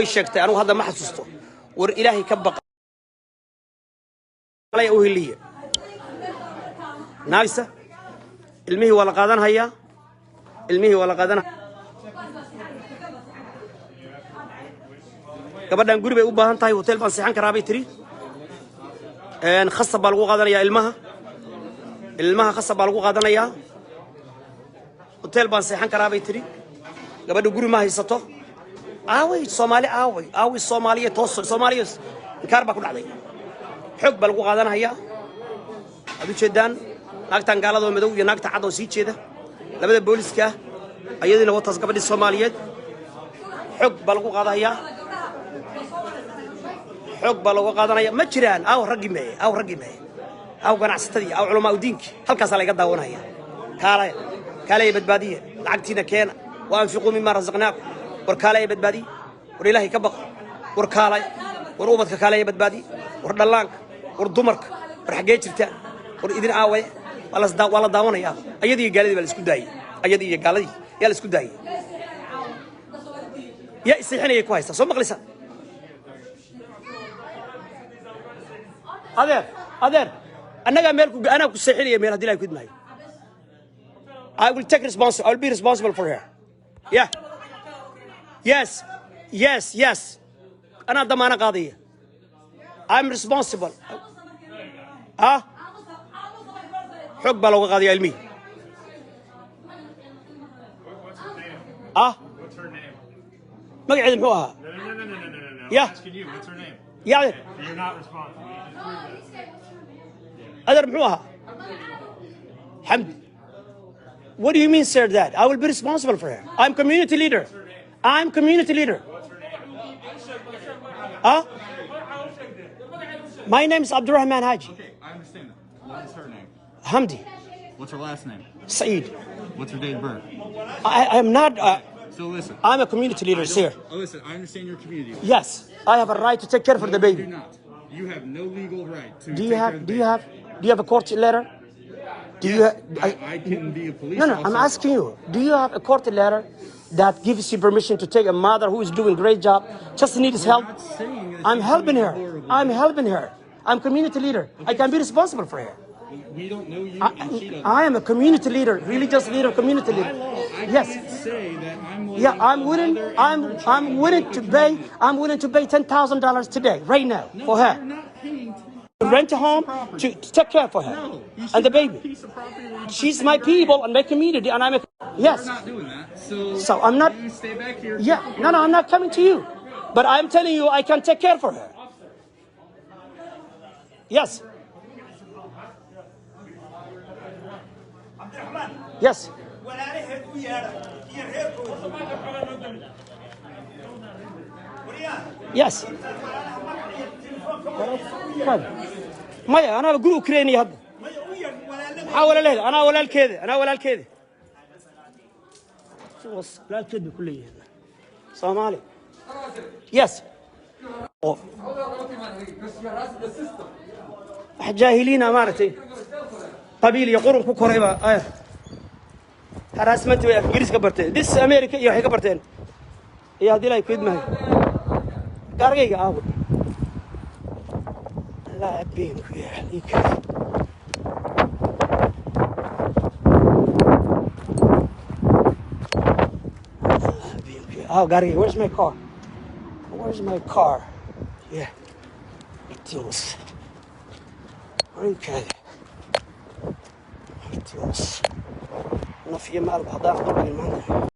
Way sheegtay, anugu hadda ma xasuusto. War Ilaahay ka baqa u heliya naagsa. Ilmihii waa la qaadanhayaa, ilmihii waa la qaadan. Gabadhan guri bay u baahan tahay. Hotel baan seexan karaa bay tiri. Khasab baa lagu qaadanayaa ilmaha, ilmaha khasab baa lagu qaadanayaa. Hotel baan seexan karaa bay tiri. Gabadha guri ma haysato. Aaway Soomaali? Aaway, aaway Soomaaliya? Toos Soomaaliya, inkaar baa ku dhacday. Xoog baa lagu qaadanayaa. Waad ujeedaan naagtan gaalada oo madow iyo naagta cad oo sii jeeda, labada booliska ah, ayadiina wataas gabadhii Soomaaliyeed. Xoog baa lagu qaadanayaa, xoog baa looga qaadanaya. Ma jiraan. Aaw raggii meeye? Aaw raggii meeye? Aaw ganacsatadii? Aaw culamaa udiinkii? Halkaasaa laga daawanaya. Kaalaya, kaalaya, badbaadiya, lacagtiina keena. Wa anfiquu mima razaqnaakum. War kaalaya, badbaadiya. War Ilaahay ka baqa. War kaalaya, war ubadka kaalaya, badbaadiya. War dhallaanka, war dumarka, war xaggee jirtaan? War idin aawaya? Waa la daawanayaa. Ayadii iyo gaaladii baa la isku daayey. Ayadii iyo gaaladii yaa la isku daayey. Yaa iseexinayay ku haysaa? Soo maqlaysaa? Adeer, adeer, annagaa meel ku anaa ku seexinaya meel haddii Ilahay ku idmaayo. I will take responsible. I will be responsible for her. Yeah. Yes. Yes. Anaa damaano qaadaya. I'm responsible. Ah? Xoog baa looga qaadaya ilmihii. Ah? What's her name? Magaceedu muxuu ahaa? No, no, no, no, no, no, no, no. Yeah. I'm asking you. What's her name? Yeah, adeer. You're not responsible. You just proved it. Adeer, muxuu ahaa? Hamdi. What do you mean, sir, that? I will be responsible for her. I'm community leader. I'm community leader. Huh? My name is Abdurrahman Haji. Okay, I understand that. What is her name? Hamdi. What's her last name? Saeed. What's her date of birth? I am not, So listen. I'm a community leader, sir. Oh, listen. I understand your community. Yes, I have a right to take care for the No, you baby. do not. You have no legal right to Do you take have care of the do you baby. have do you have a court letter? Do you I can be a police No, I'm officer. Asking you. Do you have a court letter that gives you permission to take a mother who is doing great job, just needs We're help? not saying that I'm she's helping doing her. horrible. I'm helping her. I'm community leader. I can be responsible for her. We don't know you, I, and she doesn't. I am a community leader, religious leader, community By leader. law, I Yes. can't say that I'm letting Yeah, I'm a willing. mother and I'm her I'm child willing go to to pay. community. I'm willing to pay $10,000 today, right now, No, for her. you're not paying To rent a home to take care for her No, you and should the have a baby. piece of property where you She's protect my your people and my community, and I'm a yes. We're not doing that. So, So I'm not- You stay back here. Yeah, no, I'm not coming to you, but I'm telling you, I can take care for her. Yes. Yes. Walaalaheed u yeedha iyo reerkooda. Yes. Maya, anaaba guri u kireynaya hadda. Maya, u yeedh walaalada. Maxaa walaaleeda? Anaa walaalkeeda, anaa walaalkeeda. Walaalkeed bay ku leeyihiin Soomaali. Yes. Oo. Wax jaahiliina maaragtay, qabiil iyo qurun ku korayba harassment bay af Ingiriis ka barteen. This America iyo waxay ka barteen iyo haddii Ilahay ku idmahay. Gaarigayga aawo? Lacag been ku yaal ii keen. Oh, gaarigayga, where's my car? Where's my car? Yeah. Dios. Okay. Dios. Naf iyo maalba haddaan dulmin maanta.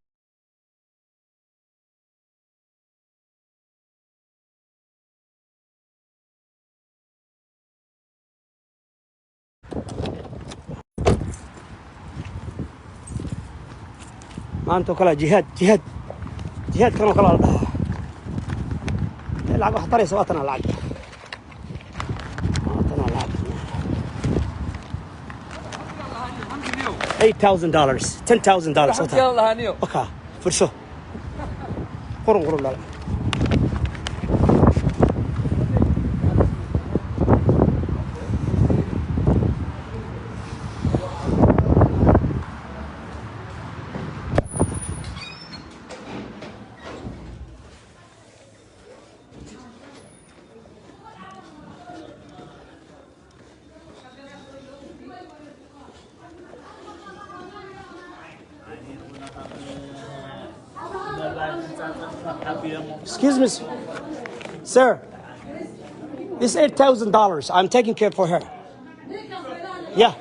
Maanta oo kale jihaad, jihaad, jihaadkan oo kale la dhahaa. Lacag wax taraysa waa tanaa lacag. Waa tanaa lacag. $8,000, $10,000. Okay, furso. Qurun qurun dhala. Excuse me, sir. This $8,000. I'm taking care for her. Yeah.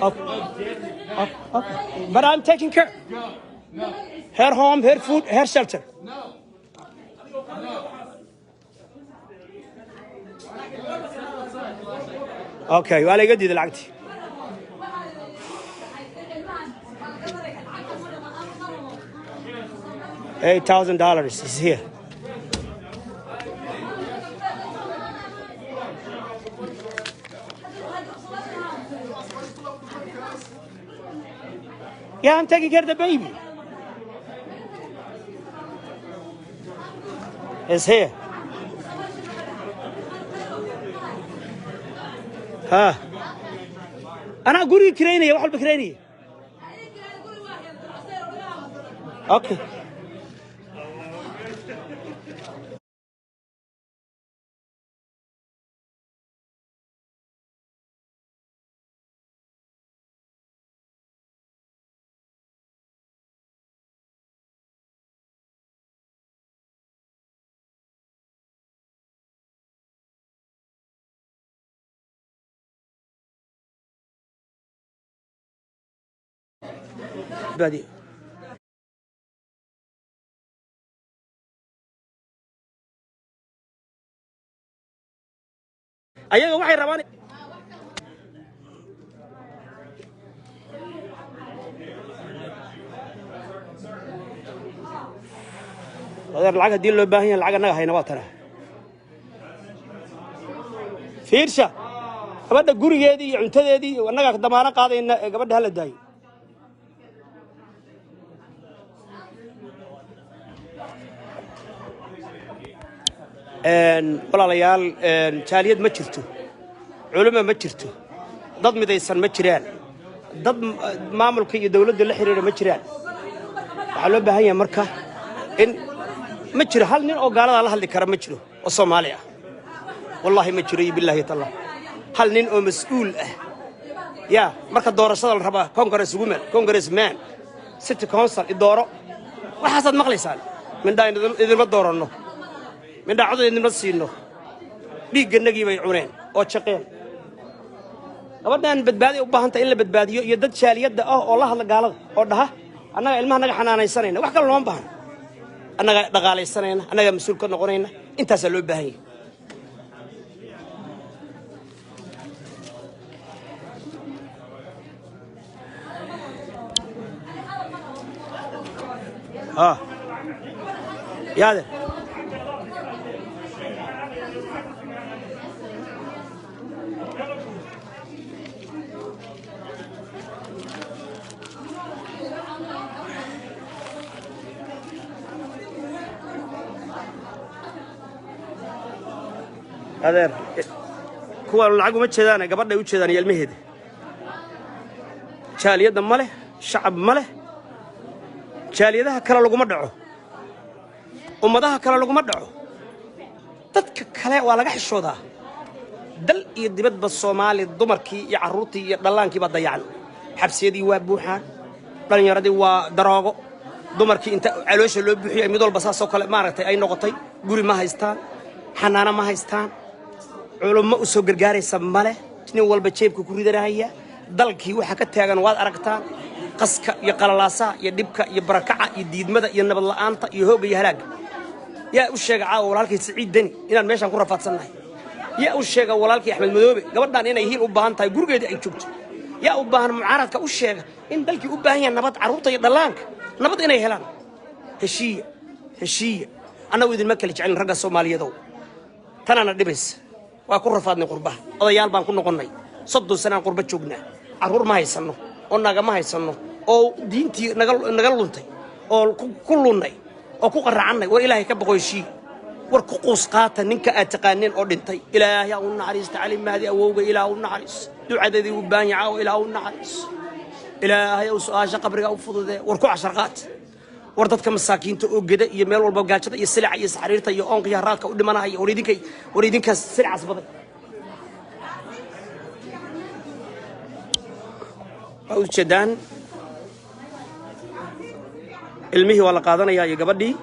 Okay. Okay. But I'm taking care. Her home, her food, her shelter. No. No. Okay, waa la iga diiday lacagtii. $8,000 is here. Yeah, I'm taking care of the baby. It's here. Ha. Anaa guriga kiraynaya, wax walba kiraynaya. Okay. Badbaadiyo. Ayaga waxay rabaan. Adeer, lacag haddii loo baahan yahay, lacag annaga hayna waa tana. Fiirsha, gabadha gurigeedii iyo cuntadeedii iyo annagaa damaano qaadayna ee gabadha hala daayo. Walaalayaal, jaaliyad ma jirto, culimo ma jirto, dad midaysan ma jiraan, dad maamulka iyo dowladda la xiriira ma jiraan. Waxaa loo baahan yahay marka in ma jiro hal nin oo gaalada la hadli kara, ma jiro oo Soomaali ah. Wallaahi ma jiro iyo bilaahi tallah hal nin oo mas-uul ah. Ya marka doorashada la rabaa, congress woman, congress man, city council i dooro, waxaasaad maqlaysaan. Mindhaa idinma dooranno, mindhaa codod idinma siino. Dhiigganagii bay cuneen oo jaqeen. Gabadhan badbaadi u baahan tahay in la badbaadiyo iyo dad jaaliyadda ah oo la hadla gaalada oo dhaha, annaga ilmaha naga xanaanaysanayna, wax kale looma baahna, annaga dhaqaalaysanayna, annaga mas-uul ka noqonayna. Intaasaa loo baahan yahay. Ah, yaade. Adeer, kuwa lacag uma jeedaan, gabadhay u jeedaan iyo ilmaheeda. Jaaliyadda ma leh, shacab ma leh. Jaaliyadaha kale laguma dhaco, ummadaha kale laguma dhaco, dadka kale waa laga xishoodaa. Dal iyo dibadba Soomaali dumarkii iyo carruurtii iyo dhallaankii baa dayacan. Xabsiyadii waa buuxaan, dhallinyaradii waa daroogo, dumarkii inta caloosha loo buuxiyay mid walba saasoo kale maaragtay ay noqotay. Guri ma haystaan, xanaano ma haystaan, culummo u soo gargaaraysa male. Nin walba jeebka ku ridanaya. Dalkii waxa ka taagan waad aragtaan: qaska iyo qalalaasaha iyo dhibka iyo barakaca iyo diidmada iyo nabad la'aanta iyo hoogga iyo halaagga. Yaa u sheega caawa walaalkii Siciid Deni inaan meeshaan ku rafaadsannahay? Yaa u sheega walaalkii Axmed Madoobe gabadhaan inay hiil u baahan tahay, gurigeedii ay joogto? Yaa u baahan mucaaradka u sheega in dalkii u baahan yahay nabad, carruurta iyo dhallaanka nabad inay helaan? Heshiiya, heshiiya. Annagu idinma kala jecelin, ragga Soomaaliyeedow. Tanaana dhibaysa. Waa ku rafaadnay qurbaha, odayaal baan ku noqonnay, 30 sanaan qurba joognaa. Carruur ma haysanno oo nagama haysanno oo diintii naga luntay oo ku lunnay oo ku qaracannay. War Ilaahay ka baqo, heshiiya. War ku quus qaata ninka aad taqaaneen oo dhintay. Ilaahay ha u naxariista Cali Mahdi awowga. Ilaah u naxariis, ducadeedii u baahan yahay caawa. Ilaah u naxariis, Ilaahay u su-aasha qabriga u fududee. War ku cashar qaat. War dadka masaakiinta oo geda iyo meel walba gaajada iyo silica iyo saxariirta iyo oonka iyo haraadka u dhimanaya, war idinka, war idinkaas silicaas baday waa ujeedaan. Ilmihii waa la qaadanayaa iyo gabadhii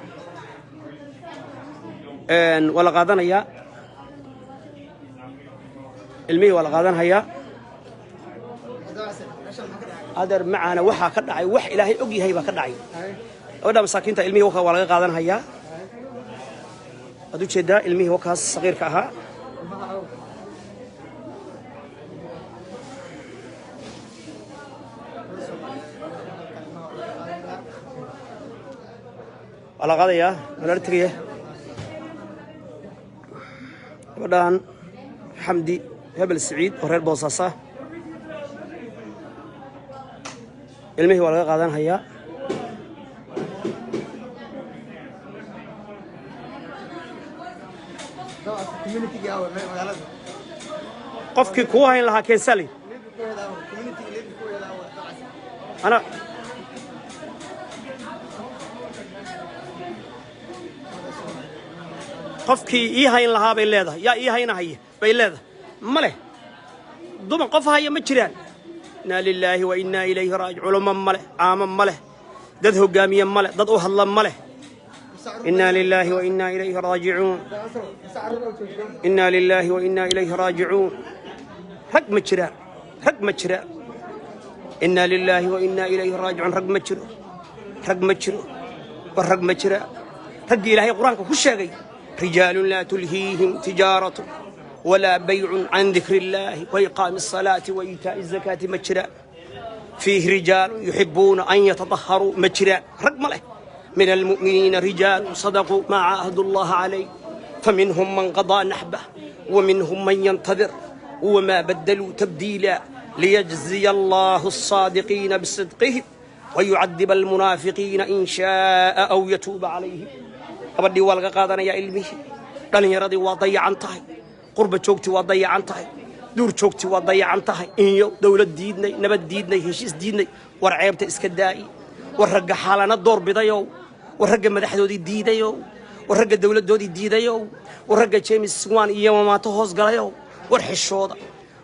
waa la qaadanayaa. Ilmihii waa la qaadanhayaa. Adeer macaana, waxaa ka dhacay wax Ilaahay og yahay baa ka dhacay. Gabadha masaakiinta ilmihii waka waa laga qaadanhayaa. Waad ujeedaa, ilmihii wakaas saqiirka ahaa. Waa la qaadayaa, waa lala tegaya. Gabadhan Xamdi Hebel Siciid oo reer Boosaaso ah, ilmihii waa laga qaadanhayaa. Community-ga magaalada. Qofkii kuu hayn lahaa keensali. Community leader ku wada. Ana qofkii ii hayn lahaa bay leedahay. Yaa ii haynahaya bay leedahay. Ma leh dumar, qof haya ma jiraan. Innaa lilaahi wa innaa ilayhi raajic. Culamo ma leh, caamo ma leh, dad hogaamiye ma leh, dad u hadla ma leh. Innaa lilaahi wa innaa ilayhi raajicuun. Innaa lilaahi wa innaa ilayhi raajicuun. Rag ma jiraan, rag ma jiraan. Innaa lilaahi wa innaa ilayhi raajicuun. Rag ma jiro, rag ma jiro, war rag ma jira. Raggii Ilaahay Qur-aanka ku sheegay, rijaalun laa tulhiihim tijaaratun walaa baycun can dikri illaahi wa iqaami asalaati wa iitaa'i azakaati ma jiraan. Fiihi rijaalun yuxibuuna an yatadaharuu ma jiraan. Rag ma leh. Min almu'miniina rijaalun sadaquu maa caahadu allaha calayh, faminhum man qadaa naxbah ومنهم من ينتظر وما بدلوا تبديلا، ليجزي الله الصادقين بصدقهم ويعذب المنافقين إن شاء أو يتوب عليهم. Gabadhii waa laga qaadanayaa ilmihii. Dhallinyaradii waa dayacan tahay, qurba joogtii waa dayacan tahay, duur joogtii waa dayacan tahay. Inyo dowlad diidnay, nabad diidnay, heshiis diidnay. War ceebta iska daa'i. War ragga xaalana door bidayow, war ragga madaxdoodii diidayow, war ragga dowladdoodii diidayow, war ragga James Swan iyo Mamaato hoos galayow, war xishooda,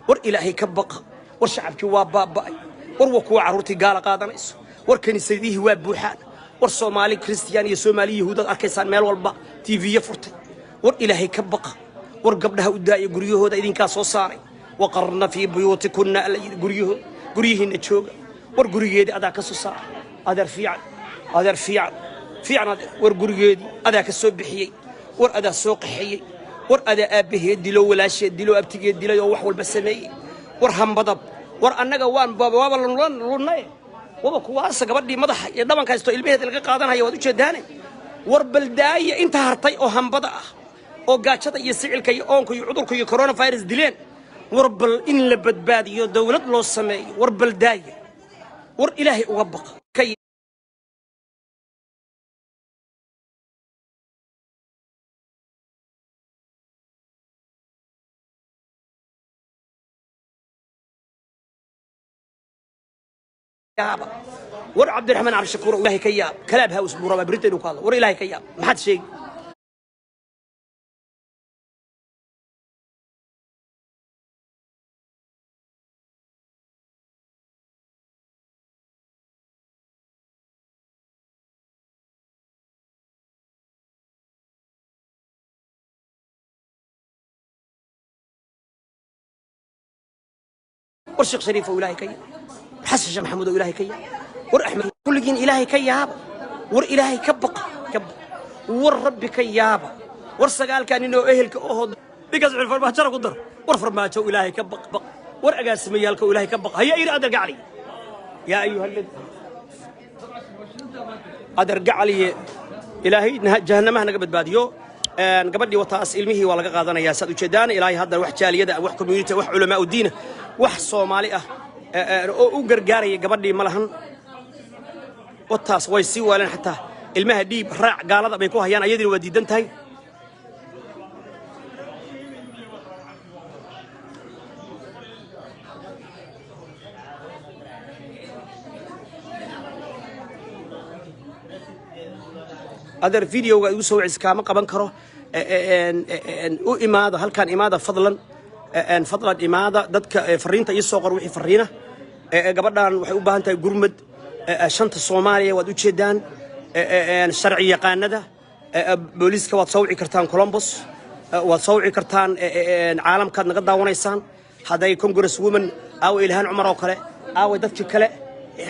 war Ilaahay ka baqa. War shacabkii waa baaba'ay. War wa kuwa carruurtii gaala qaadanayso. War kiniisadihii waa buuxaan. War Soomaali Kristiyaan iyo Soomaali Yahuudaad arkaysaan meel walba TV-ye furtay. War Ilaahay ka baqa. War gabdhaha u daaya guryahooda, idinkaa soo saaray. Waqarna fii buyuutikunna, alla yidhi, guryahooda, guryihiinna jooga. War gurigeedii adaa ka soo saaray. Adeer fiican, adeer fiican, fiican adeer. War gurigeedii adaa ka soo bixiyey. War adaa soo qaxeeyey. War adaa aabbaheed dilo, walaasheed dilo, abtigeed dilay oo wax walba sameeyey. War hambadab, war annaga waan waaba lunnaye. Waba kuwaasa gabadhii madaxa iyo dhabanka haysto, ilmaheeda laga qaadanaya, waad ujeedaane. War baldaaya inta hartay oo hambada ah oo gaajada iyo sicilka iyo oonka iyo cudurka iyo coronavirus dileen. War bal in la badbaadiyo, dowlad loo sameeyo. War baldaaya, war Ilaahay uga baqa ka. Yaaba. War Cabdiraxmaan Cabdishakuur, Ilaahay ka yaab. Clubhouse buu rabaa berita inuu ku hadlo. War Ilaahay ka yaab. Maxaad sheegi? War Sheekh Shariif oo Ilaahay ka yaab. Xasan Sheekh Maxamuud oo Ilaahay ka yaab. War Axmed, kulligiin Ilaahay ka yaaba. War Ilaahay ka baqa, ka baqa. War Rabbi ka yaaba. War sagaalkaa nin oo ehelka ohoo ninkaas wuxuu Farmaajona ku dar. War Farmaajo, Ilaahay ka baq baq. War agaasimayaalka, Ilaahay ka baq. Haya yidhi adeer gacali, yaa ayuha alladii adeer gacaliye, Ilaahay jahannamaha naga badbaadiyo. Gabadhii wataas, ilmihii waa laga qaadanayaa, saad ujeedaan. Ilaahay hadda wax jaaliyada, wax community, wax culamaa u diina, wax Soomaali ah oo u gargaaraya gabadhii ma lahan. Wataas way sii waaleen. Xataa ilmaha dhiib raac gaalada bay ku hayaan, ayadiina waa diidan tahay. Adeer, videoga igu soo wiciis kaama qaban karo. U imaada halkaan, imaada fadlan, fadlan imaada. Dadka fariinta ii soo qor, wixii fariina. Gabadhan waxay u baahan tahay gurmad. Shanta Soomaaliya waad ujeedaan. Sharci yaqaanada, booliiska waad soo wici kartaan. Columbus waad soo wici kartaan. Caalamkaad naga daawanaysaan. Hadday Congress woman, aawa Ilhaan Cumar oo kale, aaway dadkii kale,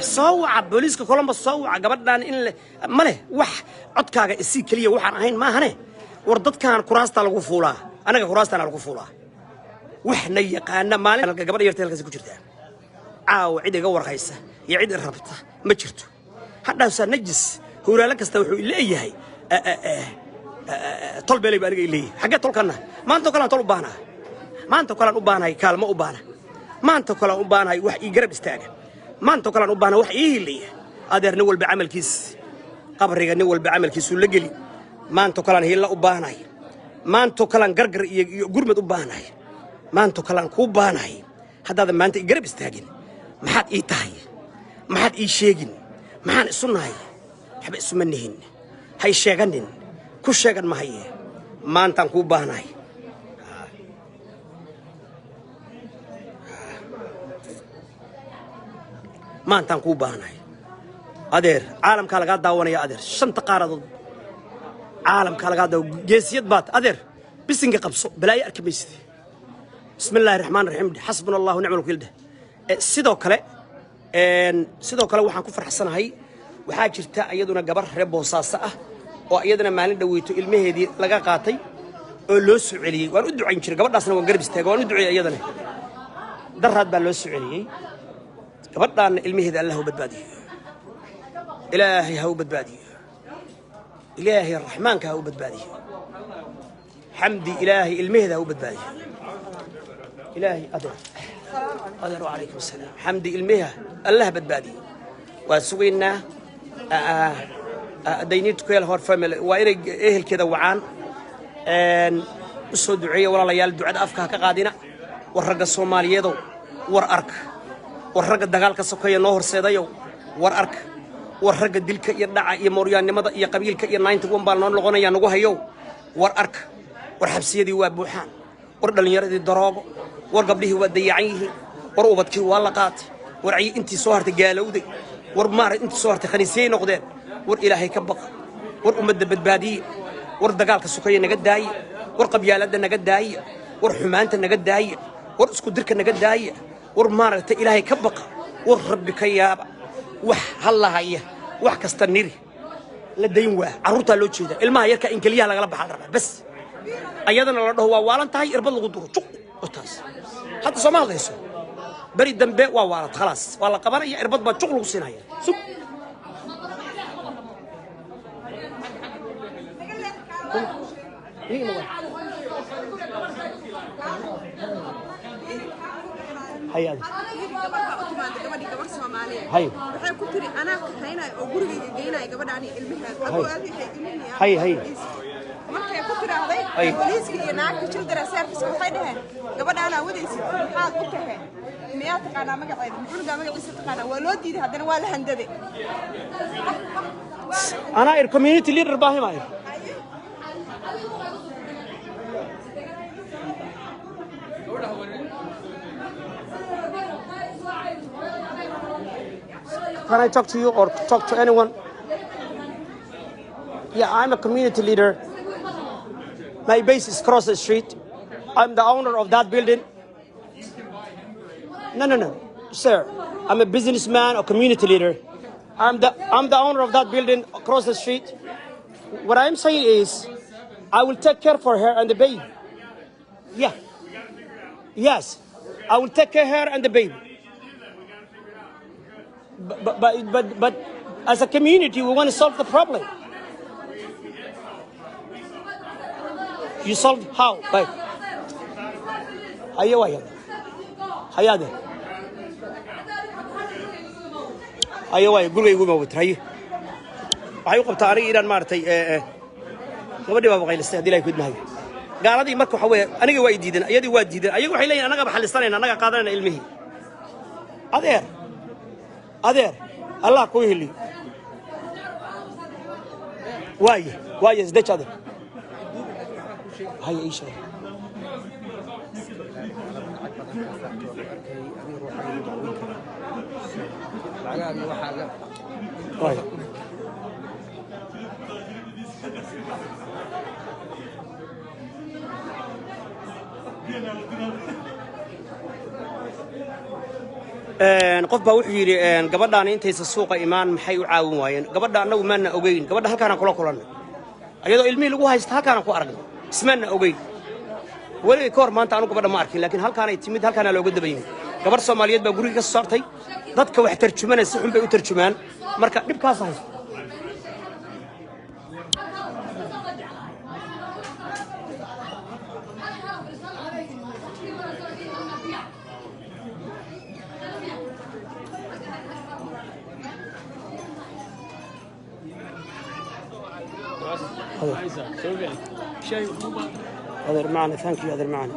soo waca booliiska Columbus, soo waca gabadhan in ma leh wax codkaaga isii keliya waxaan ahayn maahane. War dadkan kuraastaa lagu fuulaa, anaga kuraastaana lagu fuulaa. Wax na yaqaana maalin gabadha yarta halkaasi ku jirtaa. Caawa cid iga warhaysa iyo cid i rabta ma jirto. Hadhaasaa najis howraalo kasta wuxuu leeyahay, tol beelay ba aniga i leeyahay. Xaggee tolkanna? Maanta oo kalean tol u baahnaa, maanta oo kalean u baahnahay kaalmo u baahna, maanta oo kalean u baahnahay wax ii garab istaaga, maanta oo kalean u baahnahay wax ii hiliya. Adeer, nin walba camalkiis qabriga, nin walba camalkiisuu la geli. Maanta oo kalean hiilla u baahnahay, maanta oo kalean gargar iyo gurmad u baahnahay, maanta oo kalean kuu baahnahay. Haddaadan maanta i garab istaagin, maxaad ii tahay? Maxaad ii sheegin? Maxaan isu nahay? Waxba isuma nihin. Hay sheeganin, ku sheegan mahaye. Maantaan kuu baahnahay. Maantaan kuu baahnahay, adeer. Caalamkaa lagaa daawanaya, adeer, shanta qaaradood caalamkaa lagaa daawa. Geesiyad baad, adeer. Bisinka qabso, balaayo arki maysid. Bismi illaahi raxmaan raxiim dheh, xasbuna allahu nicma alwakiil dheh. Sidoo kale waxaan ku farxsanahay, waxaa jirta iyaduna gabar reer Boosaaso ah oo iyadana maalin dhaweyto ilmaheedii laga qaatay oo loo soo celiyey. Waan u ducayn jiray gabadhaasna, waan garab istaagay, waan u duceeyey. Iyadana daraad baa loo soo celiyey gabadhaana. Ilmaheeda Allah u badbaadiyo, Ilaahay ha u badbaadiyo, Ilaahay raxmaanka ha u badbaadiyo. Xamdi, Ilaahay ilmaheeda ha u badbaadiyo. Ilaahay, adeer, adeer, wacalaykum asalaam. Xamdi ilmaha Allah badbaadiyo. Waan sugaynaa. They need to call her family. Waa inay ehelkeeda wacaan. U soo duceeya, walaalayaal. Ducada afka ha ka qaadina. War ragga Soomaaliyeedow, war arka. War ragga dagaalka sokeeya noo horseedayow, war arka. War ragga dilka iyo dhaca iyo mooryaannimada iyo qabiilka iyo 91 baa noo noqonaya nagu hayow, war arka. War xabsiyadii waa buuxaan. War dhallinyaradii daroogo. War gabdhihii waa dayacan yihiin. War ubadkii waa la qaatay. War ciy intii soo hartay gaalowday. War maarag intii soo hartay khaniisiyay noqdeen. War Ilaahay ka baqa. War ummadda badbaadiye. War dagaalka sokaya naga daaye. War qabyaaladda naga daaye. War xumaanta naga daaye. War isku dirka naga daaye. War maaragtay Ilaahay ka baqa. War Rabbi ka yaaba. Wax hallahaya, wax kasta niri la dayn waa carruurtaa loo jeeda. Ilmaha yarka in keliyaha lagala baxaa la rabaa bas, ayadana la dhaho waa waalan tahay, irbad lagu duro, juq oo taas. Hadda sooma hadlayso, beri dambe waa waalad, khalaas, waa la qabanaya, irbad baa juq lagu siinaya. Sug. Hay adi. Gabar baa u timaada, gabadhii, gabar Soomaaliyeed. Hay. Waxay ku tiri, anaa kaxaynaya oo gurigayga geynaya gabadhaani ilmaheed adoo aad ilmihii. Hay, hay. Markay ku tiraahday, Hay. booliiska iyo naagta children service waxay dhaheen, gabadhaanaa wadaysid, maxaad u tahay? Miyaa taqaanaa magaceeda? Cunugaa magaciisa taqaanaa? Waa loo diiday, haddana waa la handaday. Anaa ir community leader baa himaayo. Can I talk to you or talk to anyone? Yeah, I'm a community leader. My base is across the street. I'm the owner of that building. No, sir. I'm a businessman, a community leader. I'm the owner of that building across the street. What I'm saying is, I will take care for her and the baby. Yeah. Yes. I will take care of her and the baby. But as a community, we want to solve the problem. You solve how? By haye waaya, hayaade, haye waaya, guriga igu imaa. Haye, waxay u qabtaa aniga inaan maaragtay gabadhii baa baqaylistay. Haddii Ilahay ku idmahayo, gaaladii marka waxa weeye aniga waa i diideen, iyadii waa diideen. Ayagu waxay leeyihin annagaa xalisanayna, annagaa qaadanayna ilmihii. Adeer, adeer, Allah kuu heliyo. Waaye, waaye, isdeji, adeer. Haye, ii sheeg. Lacag badan ka saarto waa arkay, adiga ruuxaaga lagu dacweyn karaa lacagaaga waxaaga. Waaye. Qof baa wuxuu yidhi gabadhaan intaysa suuqa imaan maxay u caawin waayeen gabadha? Annagu maana ogeyn gabadha. Halkaanaan kula kulannay ayadoo ilmihii lagu haysta, halkaanaan ku aragnay, ismaana ogeyn weligay ka hor. Maanta anu gabadha ma arkin, laakiin halkaanay timid, halkaanaa looga daba yimid. Gabarh Soomaaliyeed baa guriga ka soo saartay. Dadka wax tarjumana si xun bay u tarjumaan, marka dhibkaas haysta. Adeer macana, thank you, adeer macana.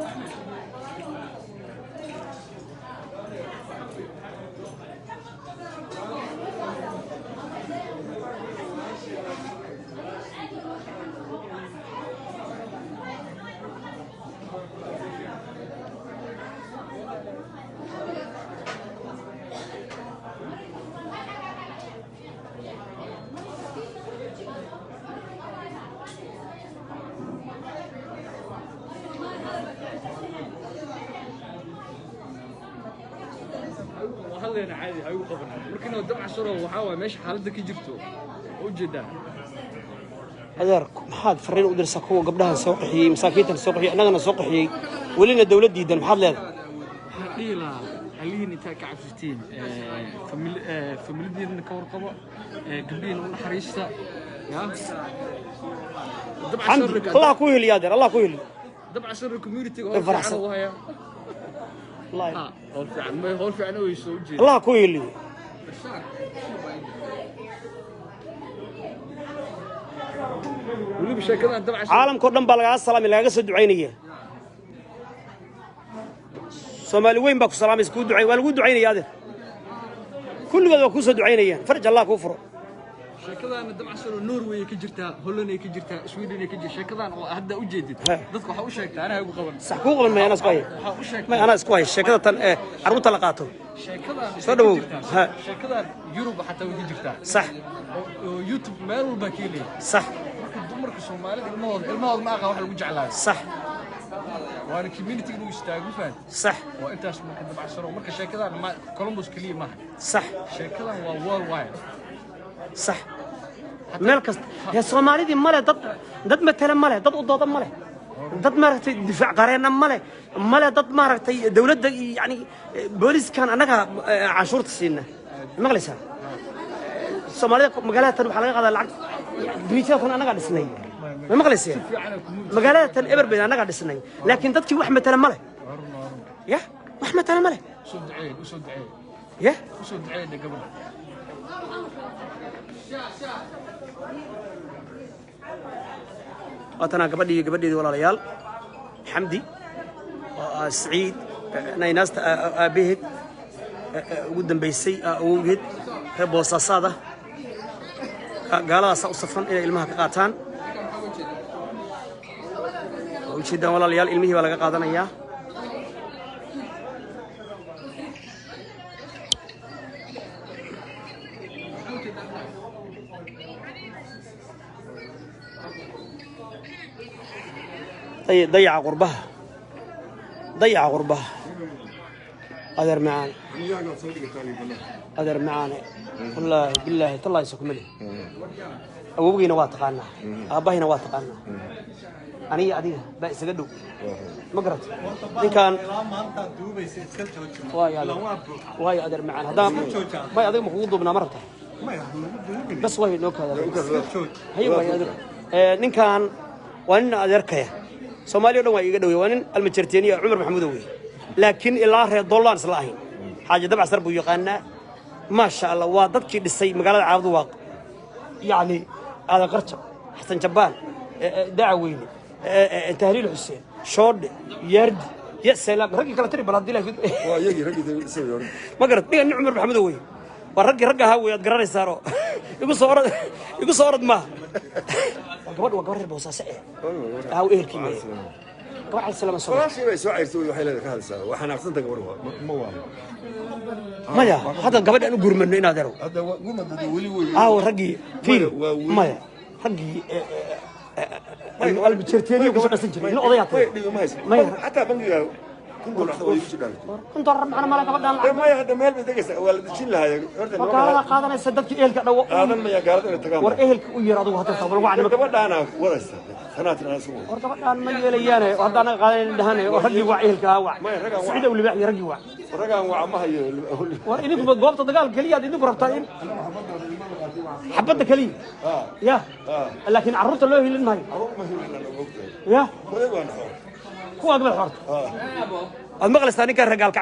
Hadlayna caadi ha igu qaban. Markiina dabcasaro waxaa waay meesha xaaladda ka jirto oo ujeedaa. Adeer, maxaad fariin u dirsaa kuwa gabdhahan soo qaxiyey, masaakiintan soo qaxiyey, annagana soo qaxiyey, welina dawlad diidan? Maxaad leedahay? Waxaan dhihi lahaa, alihiin intaa ka cabsatiin, familidiina ka warqabo, gabdhihiina u naxariista ya. Xamdi, Allah ku heliyo, adeer, Allah ku heliyo. Dabcasaro community Way howl fiican faraxsan. u hayaa. Wallahi. Ha, howl fiican may howl fiican oo soo ujeeda. Allah ku heliyo. Weliba sheekadan dabcasaro Caalamkao dhan baa lagaga salaamay, lagaga soo ducaynaya. Soomaali weyn baa ku salaamaysa, kuu ducay, waa lagu ducaynaya, adeer. Kulligood waa kuu soo ducaynayaan. Faraj Allah kuu furo. Sheekadaana dabcasaro Norway ka jirtaa, Holland ay ka jirtaa, Sweden ay ka jirtaa, sheekadan oo hadda ujeedid. He. Dadka waxaa u sheegtaa, anaa igu qaban. Sax, kuu qaban maya, anaa isku haya. Waxaa u sheegtaa. May, anaa isku haya sheekada tan ee carruurta la qaato. Sheekadan Soo dhawow. jirtaa. Ha. Sheekadan Yurub xataa way ka jirtaa. Oo YouTube meel walba ka helaya. Marka dumarka Soomaalida ilmahooda ma aqaan wax lagu jeclaayo. Waana community inuu istaago, fahant? Waa intaas. Marka dabcansaro, marka sheekadan ma Columbus kaliya maaha. Sheekadan waa worldwide. Sax, meel kasta hee Soomaalidii male dad matala male, dad u dooda male, dad maaragtay difaac qareenna male, male dad maaragtay dawladda iyo yani booliskan annaga canshuurta siina. Maqlaysaa? Soomaalida magaalada tan waxaa laga qaadaa lacag. Bridge-yada tan annagaa dhisnay, ma maqlaysaa? Magaalada tan Eberbed annagaa dhisnay, laakiin dadkii wax matala male ya, wax matala male. Usoo duceey, usoo duceey. Ya. Usoo duceey dhe gabadha. Waatanaa gabadhii iyo gabadheedii, walaalayaal. Xamdi oo ah Siciid naynaasta aabbaheed ugu dambaysay, awowgeed reer Boosaasaad ah. Gaaladaasaa u safran inay ilmaha ka qaataan. Waa ujeedaan, walaalayaal, ilmihii baa laga qaadanayaa. Dayaca qurbaha, dayaca qurbaha. Adeer macaane, adeer macaane, wallaahi bilaahi tallaahi sokuma leh. Awowgeyna waa taqaanaa, aabbahayna waa taqaanaa, aniga adiga baa isaga dhow, ma garat ninkaan? Waayo adeer, waayo adeer macaan, haddaan may adiga ma kugu duubnaa? Ma rabtaa? Bas way noo kaada. Haye, waayo adeer. Ninkan waa nin adeerkaya, Soomaaliya o dhan waa iiga dhowya. Waa nin Almajarteeniya, Cumar Maxamuudow wey, laakiin ilaa reer Dollaan isla ahayn. Xaaji Dabcsar buu yaqaanaa, maasha Allah. Waa dadkii dhisay magaalada Caabdu Waaq, yacni Aadan Qarja, Xasan Jabaan, Dacweyne, Tahliil Xuseen Shoodhe, Yaardi, ya salaam, raggii kala tiri bal haddii Waa iyagii raggii dhisay hore. Ma garat dhiga? Nin Cumar Maxamudow wey, waa raggii ragga ahaa wey. Aad garanaysaano, igu soo orad, igu soo orad maaha. Waa gabadh, waa gabar reer Boosaaso eh. Aa, ehelkii weeye, gabar Cali Salaam soo Walaashii bay soo cayrtay, waxay leedahay ka hadlaysaa. Waa xanaaqsanta gabar, waa ma waalo. Maya, hadda gabadha aan u gurmano in adeerow. Hadda waa guma dad weli wey. Aawo raggii fiir? Waa weli. Maya, raggii Almajeerteeniyo ku shaqaysan jiray, nin odayaa tahay. Dhibi ma hayso. Maya. Xataa bangiga $1000 waa igu jidhaan. $1000 macna male gabadhaan lacag. Maya, hadda meel bay degaysaa, waa la dejin lahaa horta. War gaalada qaadanaysa, dadkii ehelka dhawo. Qaadan maya gaalada inay tagaan. War ehelka u yeer adigu hadda bal wac nimanka. Gabadhaana wadaysa sanaatin anaa isugu. War gabadhaan ma yeelayaane, oo hadda anaga qaadanayna dhahane, oo raggii wac, ehelka ahaa wac. Maya, raggaan wac. Siciid Awlibaax iyo raggii wac. Ragaan waca ma hayo. War idinku goobta dagaal keliya aad idinku rabtaa in xabadda keliya ya, laakiin carruurta loo hilin maayo. Carruur ma hilin, ogtahay. Ya. Koday baan xoor. Kuwaa gabadh xorta aad maqlaysaa ninkan ragaalka.